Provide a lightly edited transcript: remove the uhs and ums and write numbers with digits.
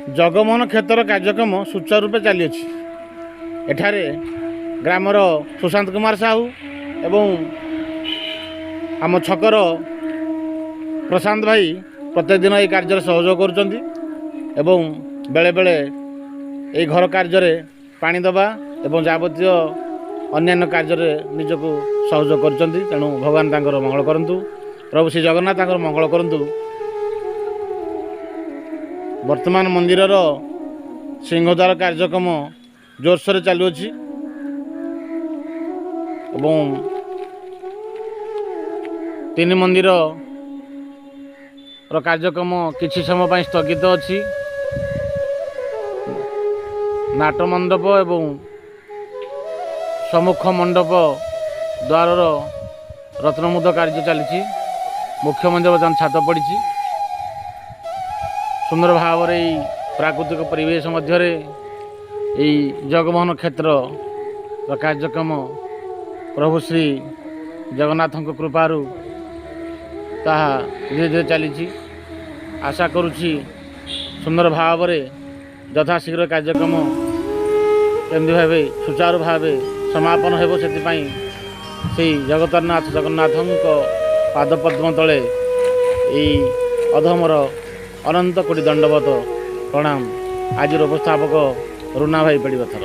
ଜଗମୋହନ କ୍ଷେତ୍ରର କାର୍ଯ୍ୟକ୍ରମ ସୁଚାରୁ ରୂପେ ଚାଲିଅଛି। ଏଠାରେ ଗ୍ରାମର ସୁଶାନ୍ତ କୁମାର ସାହୁ ଏବଂ ଆମ ଛକର ପ୍ରଶାନ୍ତ ଭାଇ ପ୍ରତ୍ୟେକ ଦିନ ଏହି କାର୍ଯ୍ୟରେ ସହଯୋଗ କରୁଛନ୍ତି ଏବଂ ବେଳେବେଳେ ଏହି ଘର କାର୍ଯ୍ୟରେ ପାଣି ଦେବା ଏବଂ ଯାବତୀୟ ଅନ୍ୟାନ୍ୟ କାର୍ଯ୍ୟରେ ନିଜକୁ ସହଯୋଗ କରୁଛନ୍ତି। ତେଣୁ ଭଗବାନ ତାଙ୍କର ମଙ୍ଗଳ କରନ୍ତୁ, ପ୍ରଭୁ ଶ୍ରୀ ଜଗନ୍ନାଥ ତାଙ୍କର ମଙ୍ଗଳ କରନ୍ତୁ। ବର୍ତ୍ତମାନ ମନ୍ଦିରର ସିଂହଦ୍ୱାର କାର୍ଯ୍ୟକ୍ରମ ଜୋରସୋରରେ ଚାଲୁଅଛି ଏବଂ ତିନି ମନ୍ଦିରର କାର୍ଯ୍ୟକ୍ରମ କିଛି ସମୟ ପାଇଁ ସ୍ଥଗିତ ଅଛି। ନାଟ ମଣ୍ଡପ ଏବଂ ସମ୍ମୁଖ ମଣ୍ଡପ ଦ୍ୱାରର ରତ୍ନମୁଦ କାର୍ଯ୍ୟ ଚାଲିଛି। ମୁଖ୍ୟ ମନ୍ଦିର ବର୍ତ୍ତମାନ ଛାତ ପଡ଼ିଛି। ସୁନ୍ଦର ଭାବରେ ଏଇ ପ୍ରାକୃତିକ ପରିବେଶ ମଧ୍ୟରେ ଏଇ ଜଗମୋହନ କ୍ଷେତ୍ରର କାର୍ଯ୍ୟକ୍ରମ ପ୍ରଭୁ ଶ୍ରୀ ଜଗନ୍ନାଥଙ୍କ କୃପାରୁ ତାହା ଧୀରେ ଧୀରେ ଚାଲିଛି। ଆଶା କରୁଛି, ସୁନ୍ଦର ଭାବରେ ଯଥାଶୀଘ୍ର କାର୍ଯ୍ୟକ୍ରମ କେମିତି ଭାବେ ସୁଚାରୁ ଭାବେ ସମାପନ ହେବ, ସେଥିପାଇଁ ସେଇ ଜଗତରନାଥ ଜଗନ୍ନାଥଙ୍କ ପାଦପଦ୍ମ ତଳେ ଏଇ ଅଧମର ଅନନ୍ତ କୋଟି ଦଣ୍ଡବତ ପ୍ରଣାମ। ଆଜିର ଉପସ୍ଥାପକ ରୁନା ଭାଇ ପେଡ଼ିପଥର।